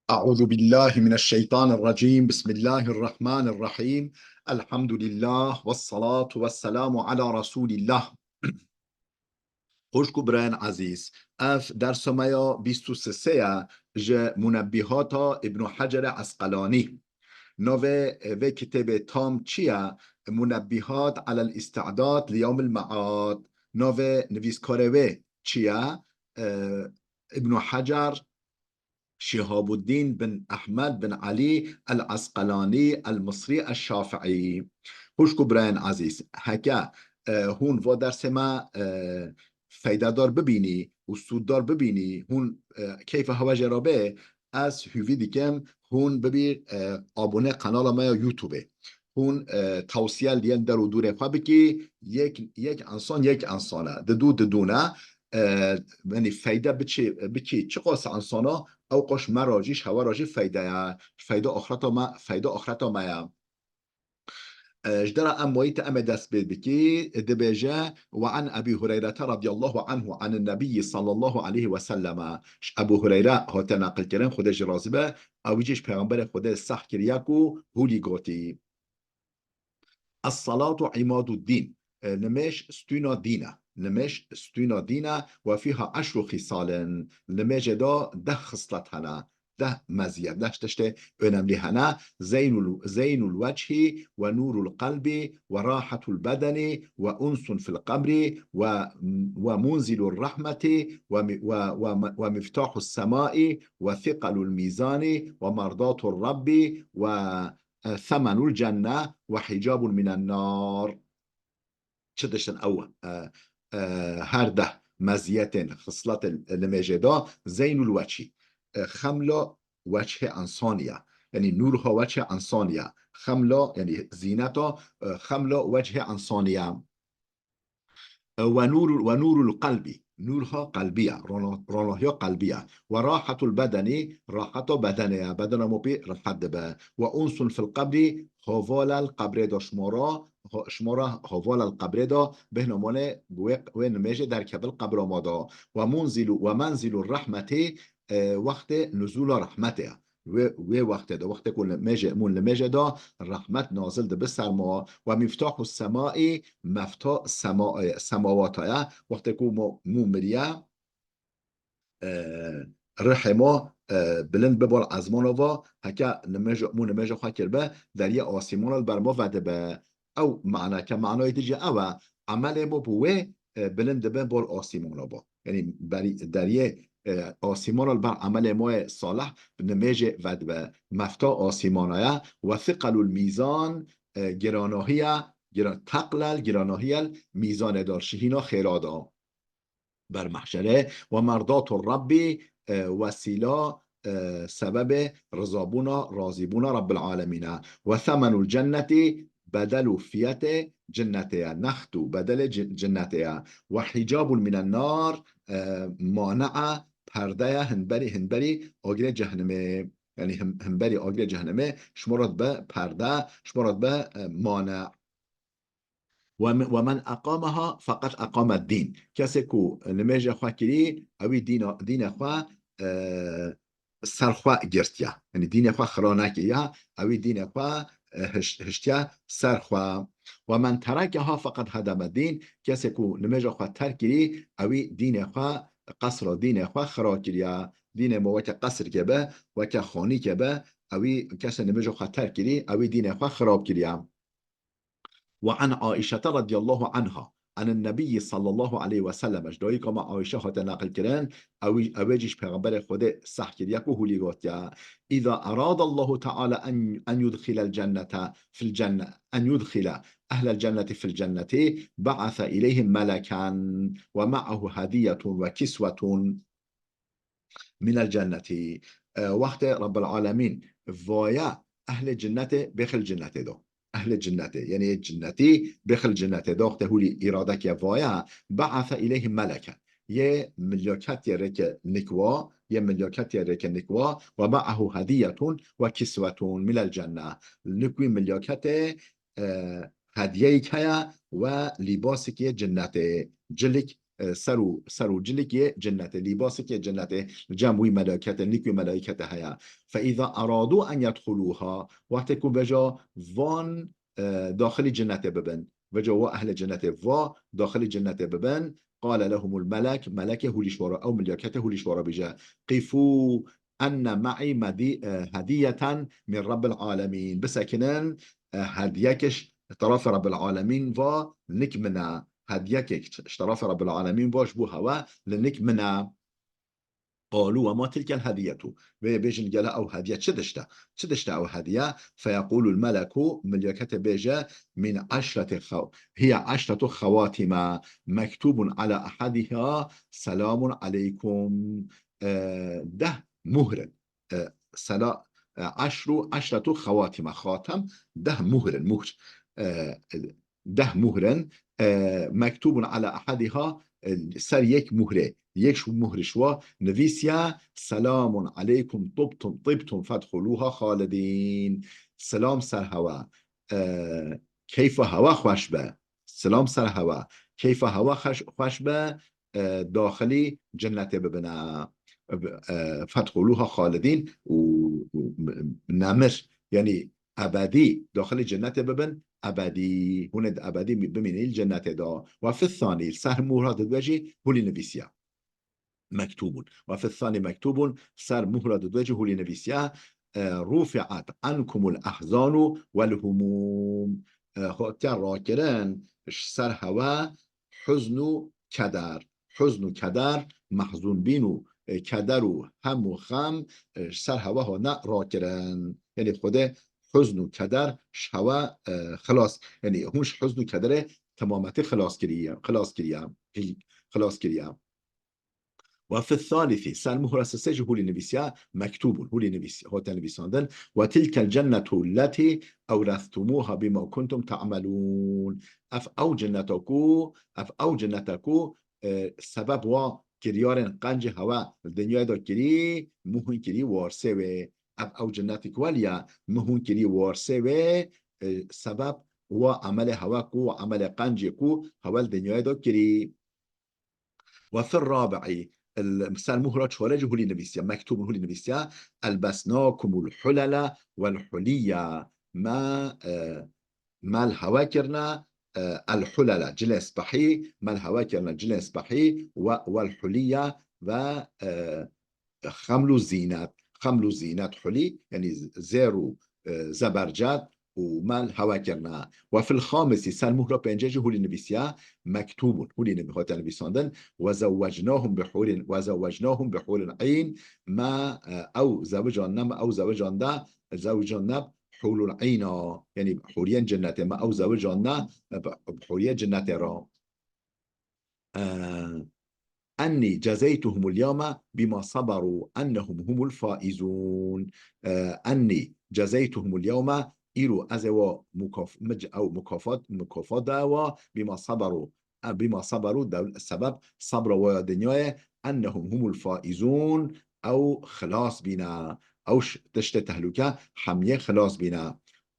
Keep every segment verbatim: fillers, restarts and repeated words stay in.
أعوذ بالله من الشيطان الرجيم. بسم الله الرحمن الرحيم. الحمد لله والصلاة والسلام على رسول الله. Xwişk û birayên ezîz, ev dersa me ya bîst û sê ye ji Munebbîhata Îbnû Hecerê Esqelanî. Navê vê kitêbê tam çi ye? Munebbîhat alel îstîdad li yewmil me'ad. Navê nivîskarê wê çi ye? E, Îbnû Hecer Şihabuddîn bin Ehmed bin Elî el-Esqelanî el-Misrî el-Şafiî. Xwişk û birayên ezîz, heke, e, hûn va dersê me, e, feydedar bibînî û sûddar bibînî, hûn, e, keyfa hewa jê re bê, ez hûvî dikim hûn bibî, e, abone kanala me ya YouTube-ê. Hûn, e, tewsiye li yên der û dûrê xwe bikî, yek, yek ensan, yek ensan e, didû, didû ne. E, yanî feyde biçî, bikî çiqas insana, ew qas me re jî, ji hewa re jî feyde ye. Feyda axireta me, feyda axireta me ye. E, ji dera em wayî te em ê dest pê bikî, dibêje, "Ve an Ebî Hureyrete radiyallahu anhu anin Nebiyyi sallallahu aleyhi ve selleme." Ji Ebû Hureyre hate neqilkirin, Xwedê jî razî be, ew jî ji Pêxemberê Xwedê seh kiriye ku hûlî gotî. Es-salatu imaduddin. E, nimêj stûna dîn e. Nimêj stûna dîn e. Ve fîha eşru xîsalin. Nimêjê de deh xislet hene. Deh meziyet, deh tiştê önemli hene. Zeynul, zeynul veçhi ve nurul qalbi ve rahatul bedeni ve unsun fil qabri ve, ve munzilur rahmeti ve mi-, ve, ve, ve miftahus semai ve thiqalul mizani ve mardatur rabbi ve e, themenul cenne ve hicabun minen nar. Çi diştin ew, e, e, her deh meziyetên, xisletên nimêjê de zeynul weçî. E, xemla weçhê insaniye. Yanî nûrha weçhê insaniye. Xemla, yanî zîneta, e, xemla weçhê insaniye. E, ve nûrul, ve nûrul qalbi, nûrha qalbiya, rona-, ronahiya qalbiya. Ve rahatul bedeni, rahata bedenê ya, bedena me pê rahat dibe. Ve unsun fil qabri, havala li qabrê de şima ra, ha-, şima ra havala li qabrê de, bêhna me wê, wê nimêjê derkeve li qabra me de. Ve munzilu, ve menzilur rahmeti, e, wextê nuzula rahmetê ya. Wê, wê wextê de, wextê ku li mêje-, mûn li mêje de rehmet nazil dibe ser ma. Ve miftahu semai, mefta sema-, e, semawata ye. Wextê ku mo-, mû miriye, e, rihê ma, e, bilind bibe li ezmana va, heke nimêje-, mû nimêje xwe kiribe, deriyê asîmana li ber ma vedibe. Ew mana ke manayê dijî ew e, emelê ma bi wê, e, bilind dibe bol asîmana ba. Yanî berî, deriyê, e, asîmana li ber emelê ma yê salih, bi nimêjê vedibe. Mefta asîmana ye. Ve thiqalul mîzan, e, giranahiya, gira-, teqlel, giranahiya mîzanê da, şihîna xêra da. Ber mehşerê. Ve merdatur Rabbî, e, wesîla, e, sebebê rizabûna, razîbûna Rabbil Alemîn e. Ve themenul cennetî bedel û fiyetê cinnetê ye. Next û bedelê ci-, cinnetê ye. Ve hicabun minen nar, e, manea, perde ye, hinberî, hinberî agirê cehnimê. Yanî him-, hinberî agirê cehnimê, şima re dibe perde, şima re dibe, e, mane. Ve me-, ve men eqameha feqed eqamed dîn. Kesê ku nimêja xwe kirî, ewî dîna, dînê xwe, e, ser xwe girtiya. Yanî dînê xwe xira nekiriya, ewî dînê xwe, e, hiş-, hiştiya ser xwe. Ve men terekeha feqed hedeme dîn. Kesê ku nimêja xwe terk kirî, ewî dînê xwe, qesra dînê xwe xira kiriya. Dînê me weke qesrkê be, weke xanîkê be, ewî kesê nimêja xwe terk kirî, ewî dînê xwe xirab kiriya. Ve an Aîşete radiyallahu anha, anin Nebiyyi sallallahu aleyhi ve sellem, ji dayika me Aîşe hate neqil kirin, ew, ew jî ji Pêxemberê Xwedê seh kiriye ku hûlî gotiye, "Îza eradallahu teala en, en yudxilel cennete fil cenne, en yudxile ehlel cenneti fil cenneti, ba'ase ileyhim meleken ve ma'ahu hediyetun ve kiswetun." Minel cennetî. E, wextê Rabbil Alemîn vaya ehlê cinnetê bêxil cinnetê do. Ehlê cinnetê, yanî yê cinnetî bêxil cinnetê do. Wextê hûlî îradekê vaya, be'ase ileyhim meleken. Yê milyaketê rêke nikwa, yê milyaketê rêke nikwa, ve ma'ahu hediyetun ve kiswetun minel cenne. Nik wî milyaketê, e, hediyeyek heye ve lîbasekê cinnetê, cilik e, ser û, ser û cilikê cennetê, lîbasekê cennetê, li cem wî melaiketê, nik wî melaiketê heye. Fe îza eradu en yedxulûha, wextê ku veja van, e, daxilî cennetê bibin, veca wa ehlê cennetê va daxilî cennetê bibin, qale lehumul melek, melekê hûlî ji wa re, ew milyaketê hûlî ji wa re bêje, qifû enne me'î medî-, e, hediyeten min Rabbil alemîn. Bisekinin, e, hediyekê ji terafê Rabbil alemîn va nik min e. Hediyekê ji terafê Rabbil alemîn va ji bo hewe li nik min e. Qalû ve ma tilkel hediyetu. Vê bêjin gele ew hediye çi dişte? Çi dişte ew hediye? Feyeqûlul meleku, milyaketê bêje, min eşreti xew-, hiye eşretu xewatime, mektubun ala ehediha, selamun aleykum. E, deh muhrin. E, sela-, e, eşru, eşretu xewatime. Xatem, deh muhrin, muhr. E, deh muhrin. E, mektubun ala ehediha, e, ser yek muhrê. Yek şu muhri şwa nivîsiya, selamun aleykum tibtum, tibtum fedxuluha xalidin. Selam ser hewa. E, keyfa hewa xweş be. Selam ser hewa. Keyfa hewa xweş, xweş be. E, daxilî cennetê bibine. E, fedxuluha xalidin û, û nemir. Yanî ebedî daxilî cennetê bibin, ebedî. Hûn ê di ebedî bimînin li cennetê de. Ve fi thanî, ser muhra didwe jî hûlî nivîsiya. Mektubun. Ve fi thanî mektubun, ser muhra didwe jî hûlî nivîsiya, e, rufi'at ankumul ahzanu vel humum. E, hatiye rakirin ji ser hewe huzn û keder. Huzn û keder, mehzûn bîn û, e, keder û hem û xem, e, ji ser hewe hane rakirin. Yanî Xwedê huzn û keder ji hewe, e, xilas, yanî hûn ji huzn û kederê temametî xilas kiriye, xilas kiriye, xilas kiriye. Ve fi thalisi, ser muhra sisê jî hûlî nivîsiya, mektubun, hûlî nivîs-, hote nivîsandin. Ve tilkel cennetu lletî ewrestumuha bima kuntum ta'melun. Ev ew cenneta ku, ev ew cenneta ku, e, sebeb wa kiryarên qencê hewe li dinyayê de kirî, min hûn kirî warisê wê. Ev ew cennetê ku weliya, min hûn kirî warisê wê, e, sebeb wa emelê hewe ku, wa emelê qencê ku hewe li dinyayê de kirî. Ve fir rabi'i, el-, ser muhra çare jî hûlî nivîsiya, mektubun hûlî nivîsiya, elbesnakumul hulele vel huliyya. Me, e, me li hewe kirine, e, el hulele, cilên spehî, me li hewe kirine cilên spehî, ve, vel huliyya, ve, e, xeml û zînet. Xeml û zînet, hulî, yanî zêr û, e, zebercet û me li hewe kirine. Ve fil xamisî, ser muhra pêncê jî hûlî nivîsiya, mektubun, hûlî nivî-, hate nivîsandin. Ve zewwecnahum bi hûrin, ve zewwecnahum bi hûrin în. Me, e, ew zewican ne, me ew zewican de, zewican ne hûrul îna, yanî hûriyên cennetê, me ew zewican ne, e, bi, bi hûriyê cennetê re. E, Ennî cezeytuhumul yewme bima saberu ennehum humul faizun. E, ennî cezeytuhumul yewme, îro ez ê wa mukaf-, mic-, ew mukafat, mukafat da wa bima saberu. E, bima saberu, dew-, sebeb sabra wa ya dinyayê, ennehum humul faizun, ew xilas bîne. Ew ş-, tiştê tehlûke hemiyê xilas bîne.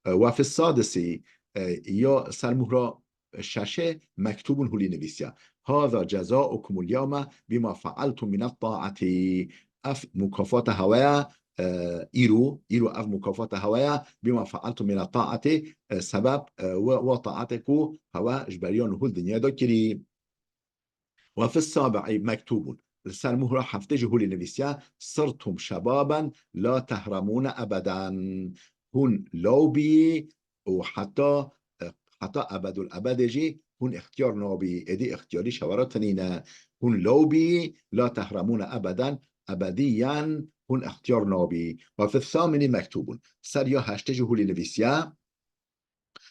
E, ve fis sadisi, e, ya ser muhra şeşê mektubun hûlî nivîsiya. Haza cezaukumul yewme bima fealtum minet taati. Ev mukafata hewe ye, e, îro, îro ev mukafata hewe ye, bima fealtum minet taati, e, sebeb, e, we, we taatê ku hewe ji beriya nihû li dinyayê de kirî. Ve fis sabi'i mektubun. Li ser muhra heftê jî hûlî nivîsiya, sirtum şebaben la tehremûne ebeden. Hûn law bî û heta, heta ebedul ebedê jî hûn ixtiyar nabî. Êdî ixtiyarî şewe re tinîne. Hûn law bî, la tehremûne ebeden, ebediyen hûn ixtiyar nabî. Ve fis saminî mektubun. Ser ya heştê jî hûlî nivîsiya,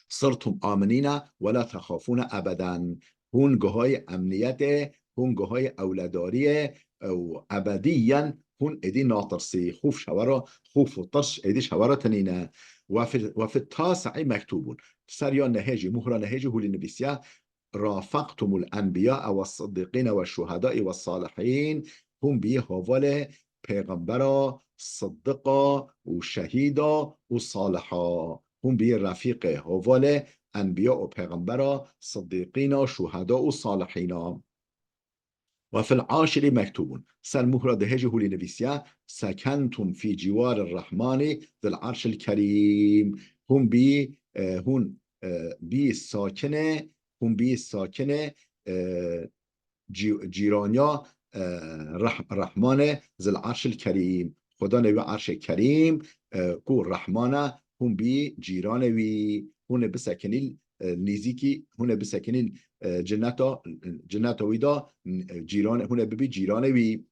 sirtum aminîne ve la texafûne ebeden. Hûn gihayî emniyetê, hûn gihayî ewledariyê û ebedîyen hûn êdî natirsî. Xûf şewe re, xûf û tirs êdî şewe re tinîne. Ve fi, ve fi tasi'î mektubun. Ser ya nehê jî, muhra nehê jî hûlî nivîsiya, rafaqtumul enbiya ve siddiqîne ve şuhedai ve salihîn. Hûn bî havalê pêxembera, siddiqa û şehîda û saliha. Hûn bî refîqê, havalê enbiya û pêxembera, siddiqîna, şuheda û salihîna. وفي العاشر مكتوب. Ser muhra dehê jî hûlî nivîsiya, سكنتم في جوار الرحمن ذي العرش الكريم. Hûn bî, e, hûn, e, bî sakine, hûn bî sakine, e, cî-, cîranya, e, Reh-, Rehmane Zil Arşil Kerîm. Xudanê wî Arşê Kerîm, e, ku Rehman e, hûn bî cîranê wî, hûn ê bisekinî, e, nîzîkî, hûn ê bisekinî, e, cineta, cineta wî de, e, cîranê, hûn ê bibî cîranê wî,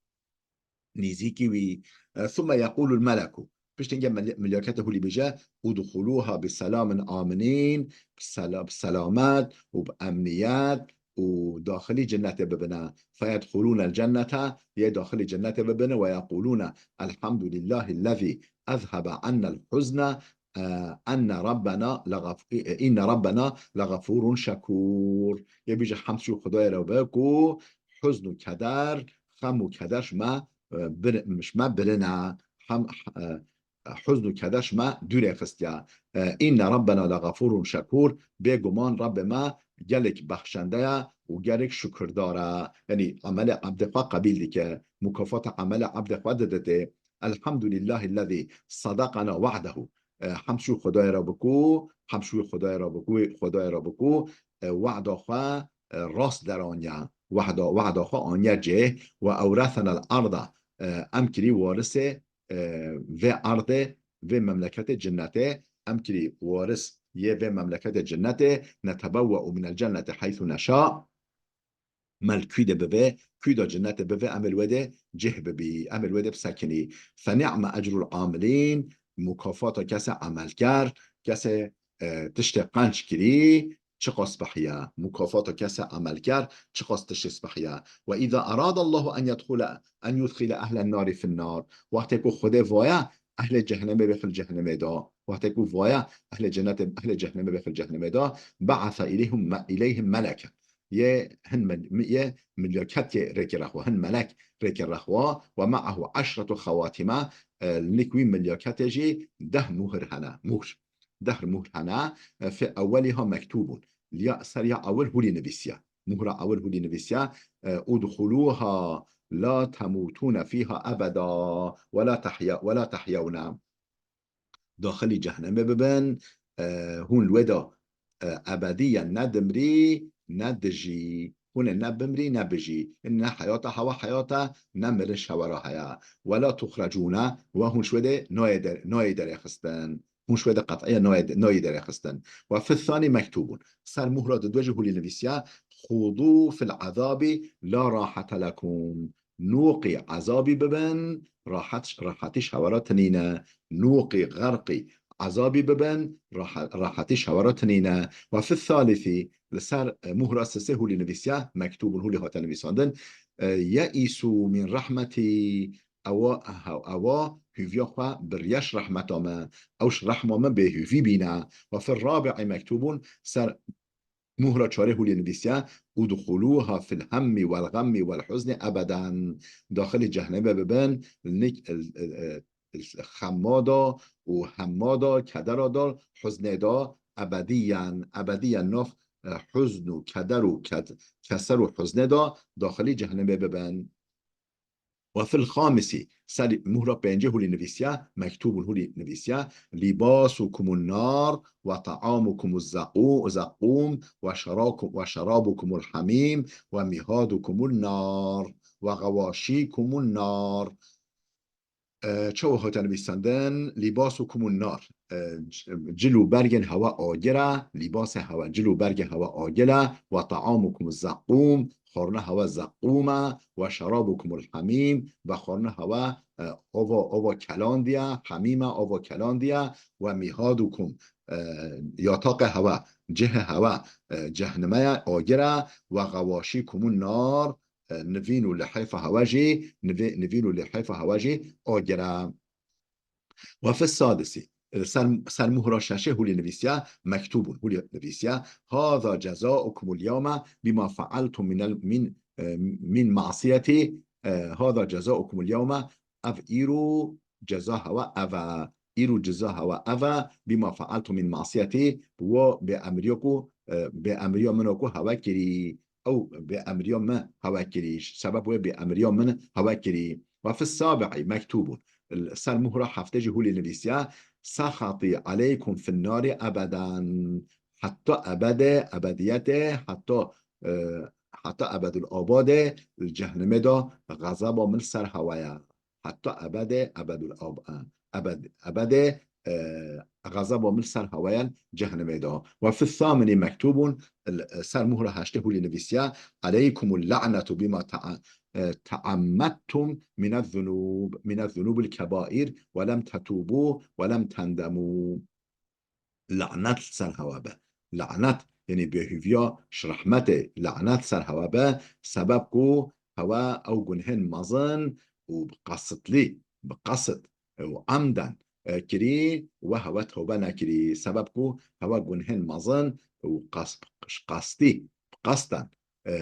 nîzîkî wî. E, ثم يقول الملك. Piştî hingê mel-, milyakete hûlî bêje, ادخلوها بسلام آمنين, bi sela-, bi selamet û bi emniyet û daxilî cennetê bibine. فيدخلون الجنة, yê daxilî cennetê bibine, ويقولون الحمد لله الذي أذهب عنا الحزن, e, إن ربنا لغف-, e, إن ربنا لغفور شكور. Yê bêje hemd ji Xwedayê re be ku huzn û keder, xem û keder ji me, e, bir-, ji me birine. Hem, e, huzn û keder ji me dûrê xistiye. E, إن ربنا لغفور شكور, bêguman Rabbê me gelek bexşende ye û gelek şukirdar e. Yanî emelê ebdê xwe qebîl dike, mukafata emelê ebdê xwe diditê. الحمد لله الذي صدقنا وعده. E, hemd ji Xwedayê re biku, hemd ji Xwedayê re biku, Xwedayê re biku, e, wehda xwe, e, rast deraniye. Wehda, wehda xwe aniye cih. وأورثنا الأرض. E, em kirî warisê, e, vê erdê, vê memleketê cinnetê, em kirî waris yê vê memleketê cinnetê, نتبوأ من الجنة حيث نشاء. Me li kû de bivê, kû de cinnetê bivê, em ê li wê de cih bibî, em ê li wê de bisekinî. فنعم أجر العاملين, mukafata kesê emelker, kesê, e, tiştê qenc kirî, çiqas behî ye. Mukafata kesê emelker, çiqas tiştê behî ye. وإذا أراد الله أن يدخل، أن يدخل أهل النار في النار. Wextê ku Xwedê vaye, ehlê cehennemê bêxil cehennemê de. Wextê ku vaye, ehlê cennetê, ehlê cehennemê bêxil cehennemê de. بعث إليهم، إليهم ملكا. Yê hin mil-, mi-, yê milyaket yê rêkê rexwa, hin melek rêkê rexwa, ومعه عشرة خواتم, e, li nik wî milyaketê jî deh muhir hene, muhr. Deh muhr hene, e, في أولها مكتوب. Ya, ser ya ewil hûlî nivîsiye. Muhra ewil hûlî nivîsiye, e, ادخلوها لا تموتون فيها أبدا ولا تحيا-، ولا تحيون. Daxilî cehnemê bibin, e, hûn li wê de, e, ebediyen ne dimrî, ne dijî. Hûn ê ne bimrî, ne bijî. Ne heyata hewa heyat e, ne mirin ji hewa re heye. ولا تخرجون, we hûn ji wê de nayê der-, nayê derêxistin. Hûn ji wê de qet'iyen nayê, nayê derêxistin. وفي الثاني مكتوب. Ser muhra di dwe jî hûlî nivîsiye, خوضوا في العذاب لا راحة لكم. Nûqî ezabî bibin, rahet, rahetî ji hewa re tinîne. Nûqî, xerqî ezabî bibin, rahe-, rahetî ji hewa re tinîne. وفي الثالث, li ser, e, muhra sisê hûlî nivîsiye, مكتوب, hûlî hate nivîsandin, e, يئسوا من رحمتي, ewa, ewa hûviya xwe biriye ji rehmeta me, ew ji rehma min bêhûvî bîne. وفي الرابع مكتوب, ser muhra çarê hûlî nivîsiye, ادخلوها في الهم والغم والحزن أبدا. Daxilî cehnemê bibin, nik, xema de û hema de, kedera de, huznê de, ebediyen, ebediyen nav, e, huzn û keder û ked-, keser û huznê de daxilî cehnemê bibin. وفي الخامس, ser muhra pêncê hûlî nivîsiye, مكتوب, hûlî nivîsiye, لباسكم النار وطعامكم الزقو-، الزقوم وشراكم-، وشرابكم الحميم ومهادكم النار وغواشيكم النار. E, çawa hate nivîsandin? لباسكم النار. E, c-, cil û bergên hewa agir e, lîbasê hewa, cil û bergên hewa agir e, وطعامكم الزقوم, xwarina hewa zeqûm e, وشرابكم الحميم, vexwarina hewa, e, ava, ava kelandî ye, hemîm e, ava kelandî ye, ومهادكم, e, yataqê hewa, cihê hewa, e, cehnime ye, agir e, وغواشيكم النار, e, nivîn û lihêfa hewa jî, nivê-, nivîn û lihêfa hewa jî agir e. وفي السادس, e, ser, ser muhra şeşê hûlî nivîsiye, مكتوب, hûlî nivîsiye, هذا جزاؤكم اليوم بما فعلتم من ال-، من, e, من معصية, e, هذا جزاؤكم اليوم, ev îro ceza hewa ev e. Îro ceza hewa ev e, بما فعلتم من معصية, bi wo bêemriya ku, e, bêemriya min ku hewa kirî. ew bêemriya me hewe kirî, sebeb wê bêemriya min hewe kirî. Ve fis sabi'i mektûbun. Ser muhra heftê jî hûlî nivîsiya, "Sexatî aleykum fin narî ebeden." Heta ebedê, ebediyetê, heta, e, heta ebedul abadê li cehennemê de xezeba min ser hewe ye. Heta ebedê, ebedul ab-, e, ebed-, ebedê, e, xezeba min ser hewe ye li cehennemê de. Ve fis samini mektûbun, l-, ser muhra heştê hûlî nivîsiya, "Aleykumul la'netu bima ta'a-, e, ta'ammettum minez zunub, minez zunubil kebair ve lem tetûbû ve lem tendemû." Lanet li ser hewe be. Lanet, yanî bêhûviya ji rehmetê, lanet ser hewe be, sebeb ku hewe ew gunhên mezin û bi qesitlî, bi qesid û emden, e, kirî, we hewe tewbe nekirî, sebeb ku hewe gunhên mezin û qas-, qastî, bi qesden, e,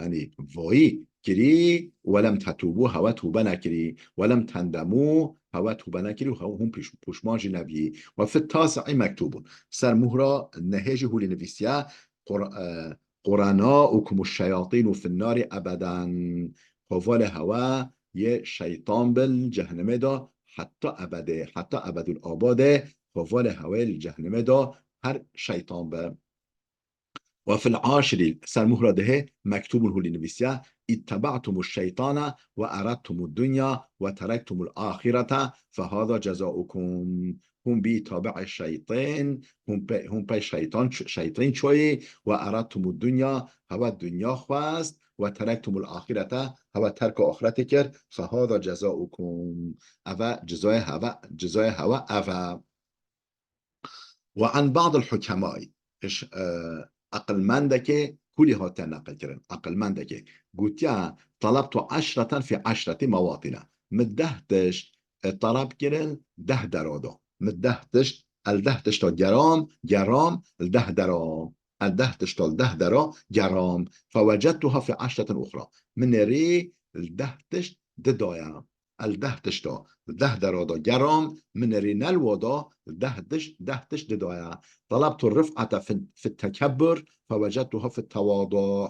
yanî voyî kirî, "Welem tetûbû", hewe tûbe nekirî, "Welem tendemû", hewe tûbe nekirî û hew-, hûn pîş-, pûşman jî nebî. Ve fit tasi'i mektûbûn. Ser muhra nehê jî hûlî nivîsiye, "Qur-, e, qurenaukumu şeyatînu fin narî ebeden." Kovalê hewe yê şeytan bi li cehennemê de heta ebedê, heta ebedul abadê, kovalê hewe li cehennemê de her şeytan bi. Ve fil aşirî, ser muhra dehê, mektûbun hûlî nivîsiya, "İttaba'tumu şeytana ve eradtumu dunya ve terektumul ahirete fe haza cezaukum." Hûn bî tabi'ê şeytên, hûn pê, hûn pê şeytan ç-, şeytên çoyî, "ve eradtumu dunya", hewe dunya xwest, "ve terektumul ahirete", hewe terka axiretê kir, "fe haza cezaukum." Eve cizayê hewe, cizayê hewe eve. Ve an ba'dil hukemai, iş, e, aqilmendekê kulî hate neqilkirin. Aqilmendekê gotiya, "Talabtu eşreten fi eşreti mewatina." Min deh tişt, e, talab kirin deh dera de. Min deh tişt, el deh tişta geram, geram, el deh dera. El deh tişta el deh dera geram. Fewecedtuha fi eşretin uxra. Min nêrî el deh tişt di daya. El deh tişta, deh dera da geram, min nêrî nel wa da, deh diş, deh tişt di daya. Talabtu rif'ete fi, fi tekebbur, fewecedtuha fi tewaduh.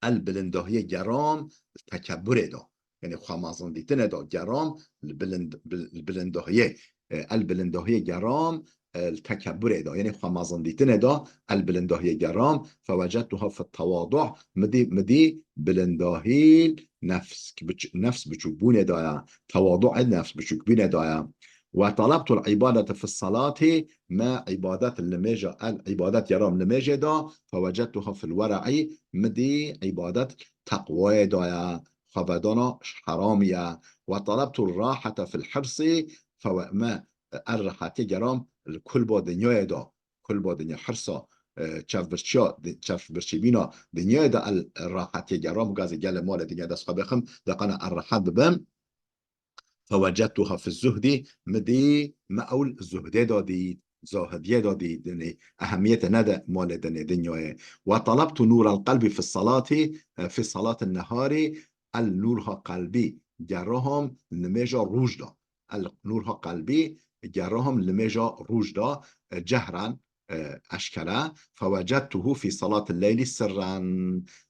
El bilindahiyê geram, tekeburê da. Yanî xwemezindîtinê da geram, li bilind-, bil-, bilindahiyê, e, el bilindahiyê geram, e, li tekeburê da, yanî xwemezindîtinê da, el bilindahiyê geram, fewecedtuha fi tewaduh, min dî, min dî bilindahî nefs, biç-, nefs biçûkbûnê da ya, tewaduê nefs biçûkbûnê da ya. Ve talabtul ibadete fi salati, me ibadet li nimêja, el ibadet geram nimêjê da, fewecedtuha fil wera'i, min dî ibadet teqwayê da ya, xwevedana ji heramî ye. Ve talabtul rahete fil hirsi, fewe-, me el rehetiyê geram li kulba dinyayê de, kulba dinya, hirsa, e, çavbirçiya, di-, çavbirçîbîna dinyayê de el rehetiyê geram, gazê gelê malê dinya dest xwe bixim, deqana el rehet bibim. Fewecedtuha fi zuhdî, min dî, me ew zuhdê de dît, zahidiyê de dît, dinê, ehemiyete nede malê dinê dinyayê. Ve talabtu nûral qelbî fi salati, e, fi salatin neharî, el nûrha qelbî geraham nimêja rûj de. El nûrha qelbî geraham nimêja rûj de, e, cehran, e, eşkere, fewecedtuhu fî salatil leylî sirren.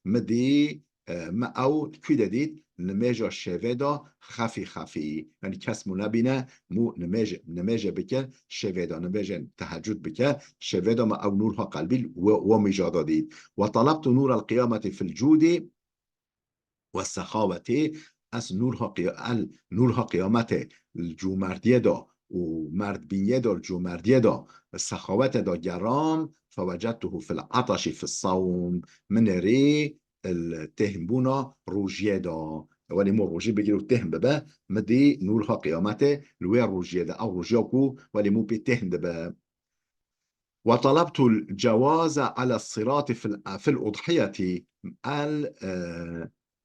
Mi dî, e, me ew kû de dît, nimêja şevê de xefî xefî. Yanî kes mû nebîne, mû nimêj-, nimêje bike, şevê de, nimêjên tehecûd bike, şevê de me ew nûrha qelbî we, we mîja de dît. Ve talabtu nûral qiyametî fil cûdî, ve sexawetê, ez nûrha qiya-, el nûrha qiyametê li cûmerdiyê de û merdbîniyê de li cûmerdiyê de, sexawetê de geram, fewecedtuhu fil ataşî fis sawm, min nêrî li têhnbûna rojiyê de. Welî mû rojî bigir û têhn bibe, min dî nûrha qiyametê li wê rojiyê de, ew rojiya ku welî mû pê têhn dibe. Ve talabtul cewaze ala sirati fil, fil udhiyeti, el, e,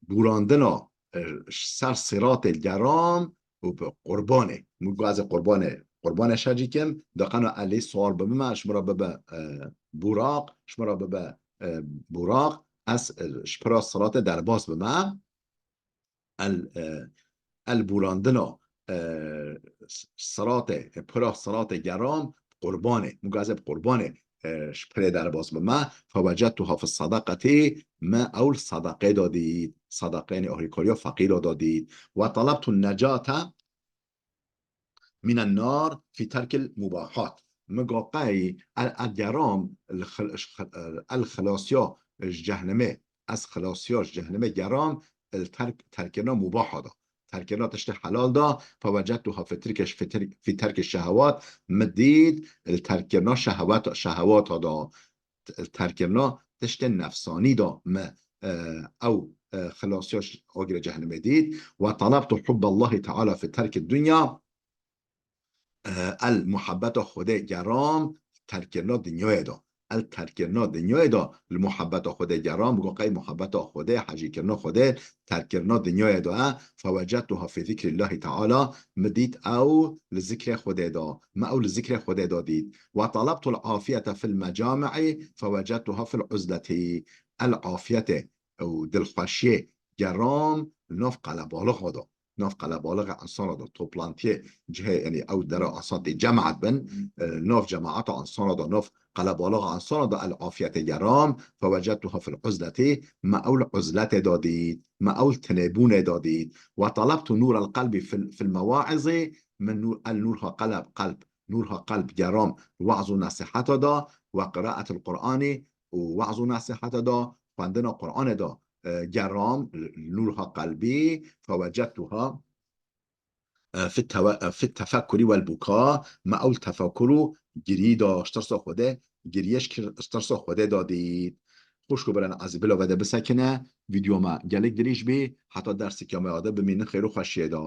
bûrandina, e, ser siratê geram û bi qurbanê. Min got ez ê qurbanê, qurbanê şecî kim, deqena elî siwar bibime, ji min re bibe, e, buraq, ji min re bibe, e, buraq, ez, e, ji pira siratê derbas bime. El, e, el bûrandina, e, s-, siratê, e, pira siratê geram, qurbanê. Min got ez ê bi qurbanê e, ji pirê derbas bime. Fewecedtuha fi sadaqetî, me ew li sadaqê da dît. Sadaqê, yanî alîkariya feqîra da dît. Ve talabtu necate minen nar fi terkil mubahat. Min got qey el, el geram el xil-, el xilasiya ji cehnimê, ez xilasiya ji cehnimê geram el terk, terkirina mubaha da. Terkirina tiştê helal da, fewecedtuha fi terk, fi terk, fi terk şehewat, min dît el terkirina şehewat, şehewata da. Terkirina tiştên nefsanî da me, e, ew, e, xilasiya agirê cehnimê dît. Ve talabtu hubballahi teala fi terki dunya, e, el muhabbeta Xwedê geram terkirina dinyayê da. El terkirina dinyayê da li muhabbeta Xwedê geram, bi qey muhabbeta Xwedê, hejîkirina Xwedê, terkirina dinyayê da, e, fewecedtuha fi zikrillahi teala, min dît ew li zikrê Xwedê da, me ew li zikrê Xwedê da dît. Ve talabtul afiyete fil mecami'i fewecedtuha fil uzleti. El afiyetê û dilxweşiyê geram li nav qelebalixa da. Nav qelebalixa insana da, toplantiyê cihê, yanî ew dera insan tê cemaat bin, e, nav cemaata insana da, nav qelebalixa insana da el afiyetê geram, fewecedtuha fil uzleti, me ew li uzletê da dît, me ew li tinêbûnê da dît. Ve talabtu nûrel qelbi fil, fil mewaizi, min nûr, el nûrha qelb, qelb, nûrha qelb geram li we'z û nesiheta da, ve qiraetil Qur'anî û we'z û nesiheta da, xwendina Qur'anê da, e, geram, nûrha qelbî, fewecedtuha, e, fi tewe-, e, fi tefekkurî wel buka, me ew li tefekkur û girî da, ji tirsa Xwedê, giriyê ji kir-, ji tirsa Xwedê da dît. Xwişk û birên ezîz, bila vede bisekine, vîdeo me gelek dirêj bî, heta derseke me ya de bimînin xêr û xweşiyê de.